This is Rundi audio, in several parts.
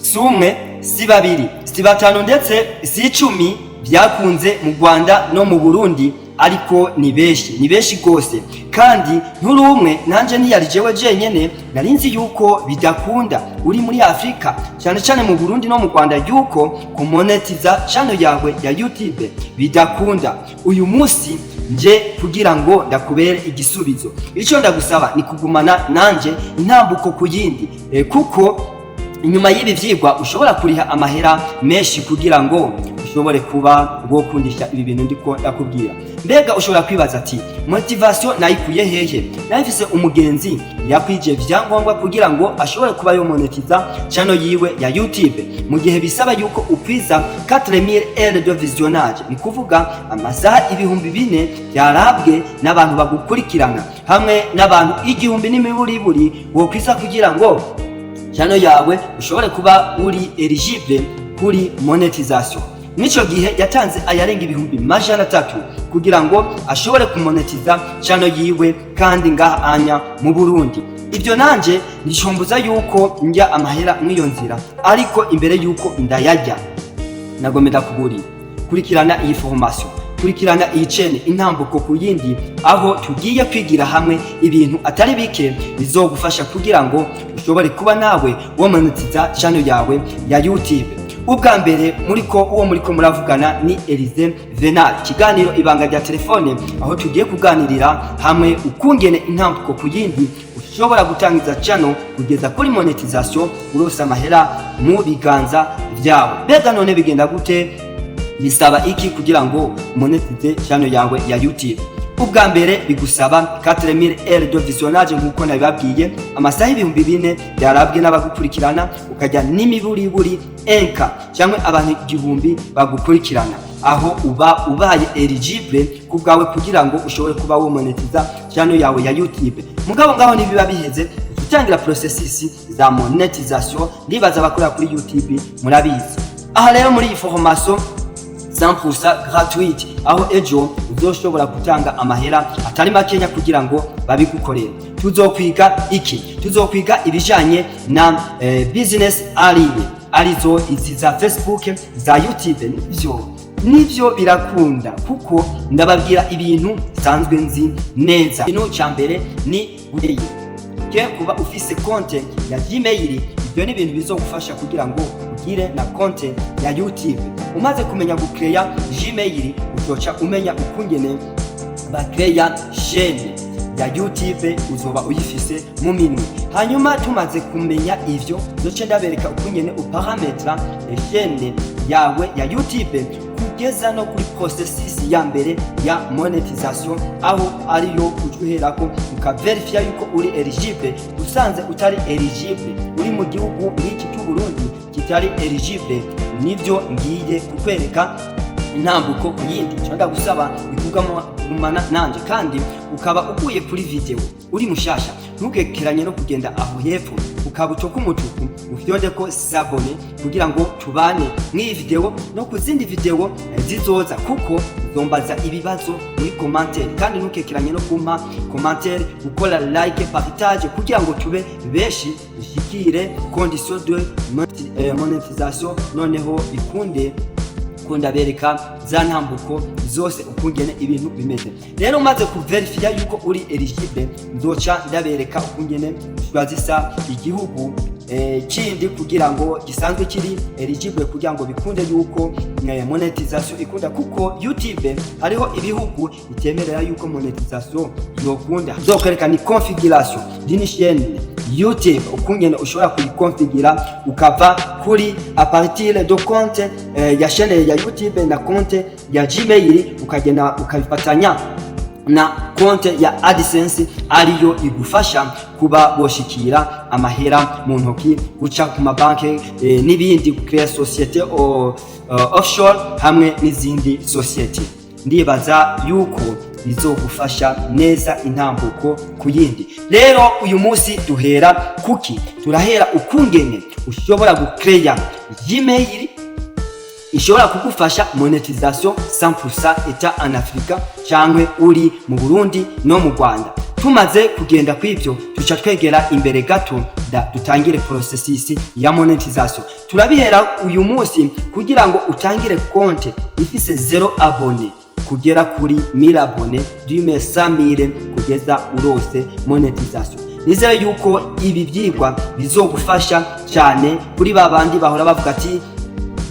Si umwe, si babiri, si batanu, ndetse si 10 byakunze mu Rwanda no mu Burundi, ariko ni benshi, ni benshi rwose. Kandi nturi umwe, nanje ntiyari jewe jenyene nari nzi yuko bidakunda uri muri Afurika, cyane cyane mu Burundi no mu Rwanda, yuko kumonetiza channel yawe ya YouTube bidakunda. Uyu munsi nje kugira ngo ndakubere igisubizo. Icyo ndagusaba ni kugumana nanje intambuko ku yindi, kuko inyuma y'ibi vyigwa ushobora kuriha amahera menshi kugira ngo ushobore kuba wokundisha ibi bintu ndiko ndakubwira. Mbega ushobora kwibaza ati: "Motivation nayikuye hehe?" Nayifise umugenzi yakwije vyangombwa kugira ngo ashobore kuba yomonetiza channel yiwe ya YouTube, mu gihe bisaba yuko ukwiza 4000 heures de visionnage, ni kuvuga amasaha 4000 yarabwe n'abantu bagukurikirana, hamwe n'abantu 1000 n'imiburiburi wokwiza kugira ngo channel yawe ushobore kuba uri eligible kuri monetization. Nico gihe yatanze ayarenga 300,000 kugira ngo ashobore kumonetiza channel yiwe, kandi ngaha anya mu Burundi. Ibyo nanje nishombuza yuko njya amahera mw'iyo nzira, ariko imbere yuko ndayajya nagomba kugurira, kurikirana iyi formation, kurikirana iyi chaîne intambuko ku yindi, aho tugiye kwigira hamwe ibintu atari bike bizogufasha kugira ngo ushobore kuba nawe womonetiza channel yawe ya YouTube. Ubwa mbere muriko, uwo muriko muravugana ni Elize Venal, ikiganiro Ibanga rya Telefone, aho tugiye kuganirira hamwe ukungene intambuko ku yindi ushobora gutangiza channel kugeza kuri monetization, urose amahera mu biganza vyawe. Mbega none bigenda gute? Bisaba iki kugira ngo monetize channel yawe ya YouTube? Ubwa mbere bigusaba 4000 heures de visionnage, nk'uko nabibabwiye, amasaha 4000 yarabwe n'abagukurikirana, ukajya n'imiburiburi enka cyangwa abantu 1000 bagukurikirana. Aho uba ubaye eligible ku bwawe kugira ngo ushobore kuba womonetiza channel yawe ya YouTube. Mugabo ngaho nibiba biheze, utangira processus za monetization. Ndibaza abakorera kuri YouTube murabizi. Aha rero muri iyi formation 100% gratuite, aho ejo uzoshobora gutanga amahera atari makenya kugira ngo babigukorere, tuzokwiga iki? Tuzokwiga ibijanye na business aline, arizo izi za Facebook, za YouTube. Nivyo birakunda, kuko ndababwira ibintu nsanzwe nzi neza. Ikintu ca mbere ni ke kuba ufise konte ya Gmail. Ibyo ni ibintu bizogufasha kugira ngo ugire na konte ya YouTube. Umaze kumenya gukeya Gmail, uzoca umenya ukungene bakeya chaîne ya YouTube, uzoba uyifise mu minwe. Hanyuma tumaze kumenya ivyo, zoce ndabereka ukungene uparametra chaîne yawe ya YouTube kugeza no kuri processus ya mbere ya monetization, aho ariyo uca uherako ukaverifya yuko uri eligible. Usanze utari eligible, uri mu gihugu nk'iki cy'u Burundi kitari eligible, nivyo ngiye kukwereka intambuko ku yindi. Icyo ndagusaba ni kugumana nanje, kandi ukaba uguye kuri video uri mushasha, ntukekeranye no kugenda aho hepfo ukabuto k'umutuku, ufyonde ko s'abonner kugira ngo tubane mw'iyi video no ku zindi video zizoza, kuko zombaza ibibazo muri commentaire. Kandi ntukekeranye no kumpa commentaire, gukora like, partage, kugira ngo tube benshi, dushikire condition de monetisation, noneho bikunde ko ndabereka za ntambuko zose ukungene ibintu bimeze. Rero umaze kuverifiya yuko uri eligible, nzoca ndabereka ukungene zisa igihugu kindi kugira ngo gisanzwe kiri eligible, kugira ngo bikunde yuko monetization ikunda, kuko YouTube hariho ibihugu bitemerera yuko monetization yokunda. Nzokwereka ni configuration d'une chaîne YouTube, ukungene ushobora kuyikonfigira ukava kuri à partir de compte ya chaîne ya YouTube na compte ya Gmail, ukagenda ukabifatanya na konte ya AdSense, ariyo igufasha kuba boshikira amahera mu ntoki, guca ku mabanki n'ibindi, créer société offshore hamwe n'izindi société. Ndibaza yuko bizogufasha neza intambuko ku yindi. Rero uyu munsi duhera kuki? Turahera ukungene ushobora gukeya Gmail ishobora kugufasha monetization 100% eta en Afrika, cyangwa uri mu Burundi no mu Rwanda. Tumaze kugenda kw'ivyo, tuca twegera imbere gato da dutangire processus ya monétisation. Turabihera uyu munsi kugira ngo utangire konte ifise 0 abonnés kugera kuri 1000 abonnés, dume 100,000, kugeza urose monétisation. Nizere yuko ibi vyigwa bizogufasha cyane kuri ba bandi bahora bavuga ati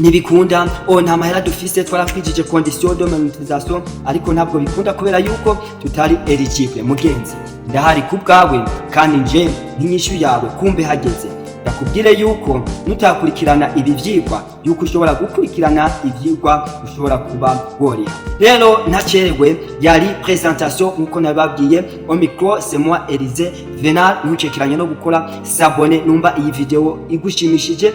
ntibikunda, o nta mahera dufise, twarakwijije condition de monétisation ariko ntabwo bikunda kubera yuko tutari éligible. Mugenzi, ndahari ku bwawe kandi nje nk'inyishu yawe. Kumbe hageze ndakubwire yuko nutakurikirana ibi vyigwa, yuko ushobora gukurikirana ivyigwa ushobora kuba woriha. Rero ntacerewe, yari présentation nkuko nababwiye. Au micro, c'est moi, Elise Venal. Ntucekeranye no gukora s'abonner numba iyi video igushimishije,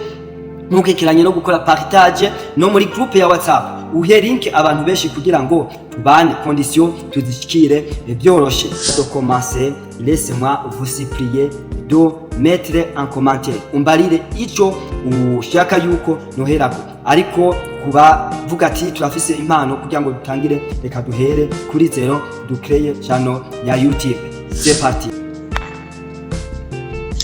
ntukekeranye no gukora partage no muri groupe ya WhatsApp, uhe link abantu benshi kugira ngo tubane, condition tuzishikire byoroshe. De commencer, laissez-moi vous supplier de mettre en commentaire, umbarire ico ushaka yuko noherako. Ariko kuba vuga ati turafise impano kugira ngo dutangire, reka duhere kuri zéro, dukreye channel ya YouTube. C'est parti.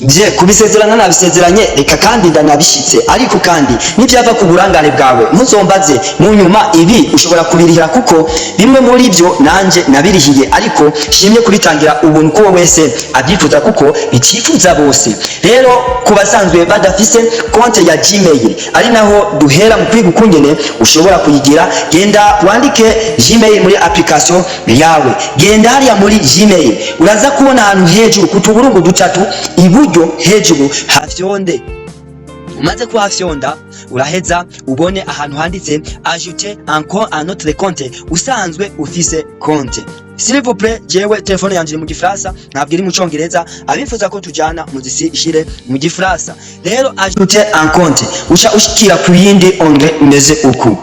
Bye kubisezerana nabisezeranye, reka kandi ndanabishitse. Ariko kandi nibyava ku burangare bwawe ntuzombaze mu nyuma. Ibi ushobora kubirihira kuko bimwe muri byo nanje nabirihiye, ariko shimye kubitangira ubuntu kuwo wese abyifuza, kuko bitifuza bose. Rero ku basanzwe badafise konte ya Gmail, ari naho duhera mu kwiga ukungene ushobora kuyigira, genda wandike Gmail muri application yawe. Genda hariya muri Gmail, uraza kubona ahantu hejuru ku tuburungu dutatu iburyo hejuru, hafyonde. Umaze kuhafyonda, uraheza ubone ahantu handitse "Ajouter encore un autre compte". Usanzwe ufise konte, s'il vous plaît, jewe telefone yanje iri mu Gifaransa, ntabwo iri mu Congereza. Abifuza ko tujana muzishire mu Gifaransa. Rero "Ajouter un compte", uca ushikira ku yindi onglet imeze uku.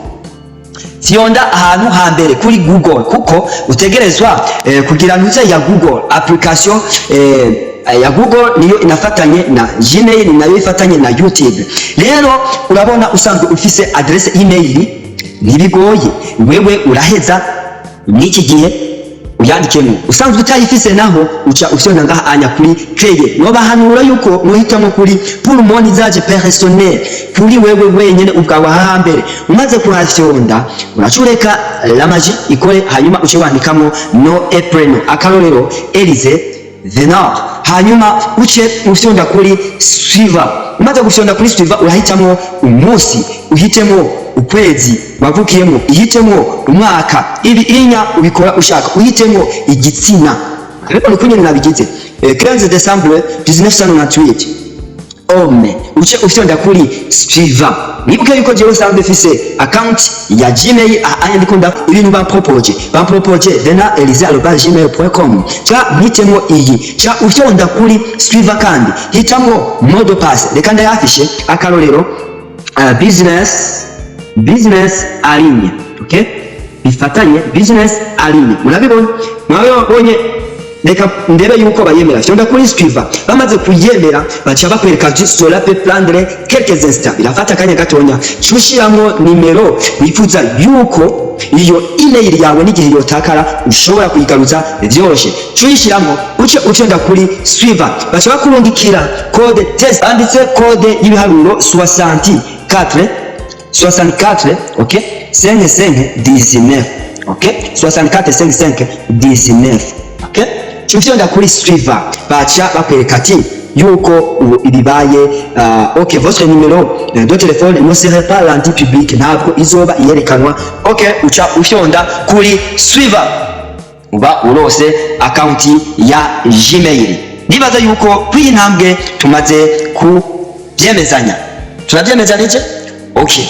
Fyonda ahantu hambere kuri Google, kuko utegerezwa kugira ntuze ya Google application ya Google niyo inafatanye na Gmail, nayo ifatanye na YouTube. Rero urabona usanzwe ufise adresse email, ntibigoye, wewe uraheza n'iki gihe uyandikemo. Usanzwe utayifise naho, uca ufyonda ngaha anya kuri "Créer". Nobahanura yuko muhitamo kuri "Pour mon usage personnel", kuri wewe wenyene ubwawe hahambere. Umaze kuhafyonda, uracureka la magie ikore, hanyuma uce wandikamo nom et prénom, akarorero Elise Venard, hanyuma uce ufyonda kuri "Suivant". Umaze gufyonda kuri "Suivant", urahitamo umunsi, uhitemo ukwezi wavukiyemo, ihitemo umwaka. Ibi inya ubikora ushaka, uhitemo igitsina. Ariko niko nyene nabigize, 15 décembre 1998, homme. Uce ufyonda kuri "Suivant". Wibuke yuko jewe usanzwe mfise account ya Gmail. Aha ndiko nda ibintu bampropoje venaelise@gmail.com, ca mpitemo iyi, ca ufyonda kuri "Suivant". Kandi hitamwo mot de passe, reka ndayafishe, akarorero business en ligne, okay, bifatanye, business en ligne. Murabibona, mwabibonye. Reka ndebe yuko bayemera. Fyonda kuri "Suivant". Bamaze kuyemera, baca bakwereka "Cela peut prendre quelques instants", birafata akanya gatonya. Cushiramwo nimero wifuza yuko iyo email yawe n'igihe yotakara ushobora kuyigaruza vyoroshe. Cuyishiramo, uce ufyonda kuri "Suivant". Baca bakurungikira code test, banditse code y'ibiharuro 64 64, ok, 5 5 19, ok, 64 5 5 19, ok. Cufyonda kuri "Suivant", baca bakwereka ati yuko ubu ibibaye ok, votre numéro de téléphone ne serait pas rendu public, ntabwo izoba iyerekanwa. Ok, uca ufyonda kuri "Suivant", uba urose account ya Gmail. Nibaza yuko kw'iyi ntambwe tumaze kubyemezanya. Turabyemezanije, okay.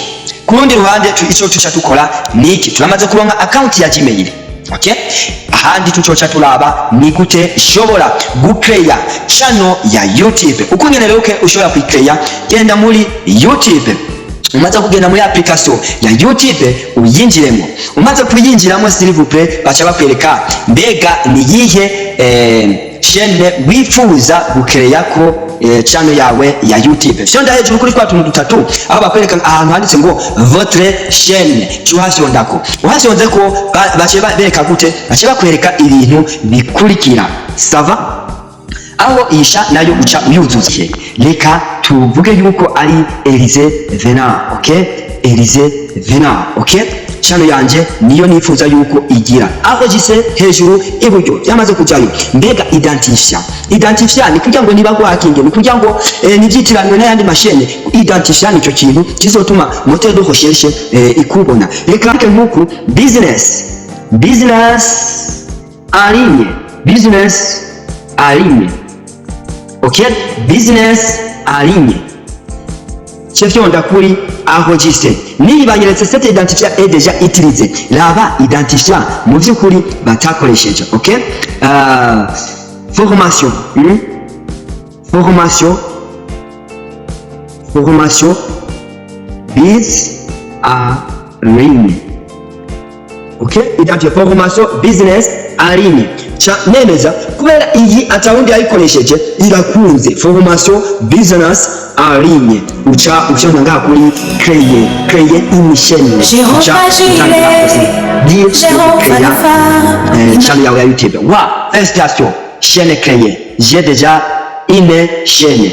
Ku rundi ruhande, ico tuca dukora niki? Turamaze kuronka account ya Gmail, okay. Ahandi tucoca turaba ni gute ushobora gucreya channel ya YouTube. Uko nyene rero ushobora kuyicreya, genda muri YouTube. Umaze kugenda muri application ya YouTube, uyinjiremo. Umaze kuyinjiramo, s'il vous plaît, baca bakwereka mbega ni yihe Chaîne wifuza gukereyako channel yawe ya YouTube. Fyonda hejuru kuri twa tuntu dutatu, aho bakwereka ahantu handitse ngo "votre chaîne". Uhafyondako, uhafyonzeko, baciye bereka gute? Baciye bakwereka ibintu bikurikira. Ça va? Aho isha nayo uca uyuzuza. Reka tuvuge yuko ari Elise Vena, okay? Elise Vena, okay? Channel yanje niyo nifuza yuko igira aho gise hejuru iburyo, byamaze kujayo. Mbega identifiant? Identifiant ni kugira ngo niba guhakinge, ni kugira ngo nibyitiranwe n'ayandi ma chaîne. Identifiant nico kintu kizotuma moteur de recherche ikubona. Reka nkuku business en ligne, business en ligne, okay? Business en ligne. Chefyonda kuri enregistrer. Nibanyeretse "cet identifiant est déjà utilisé". Raba identifiant mu by'ukuri batakoresheje, okay? Formation, Formation biz en ligne, okay? Identifiant formation business en ligne. Ca nemeza kubera iyi atawundi yayikoresheje, irakunze. Formation business en ligne. Uca ufyonda ngaha kuri créer, créer une chaîne. Jehova Jireh, Jehova Rapha. Chaîne yawe ya YouTube wa félicitations, chaîne créée. J'ai déjà une chaîne.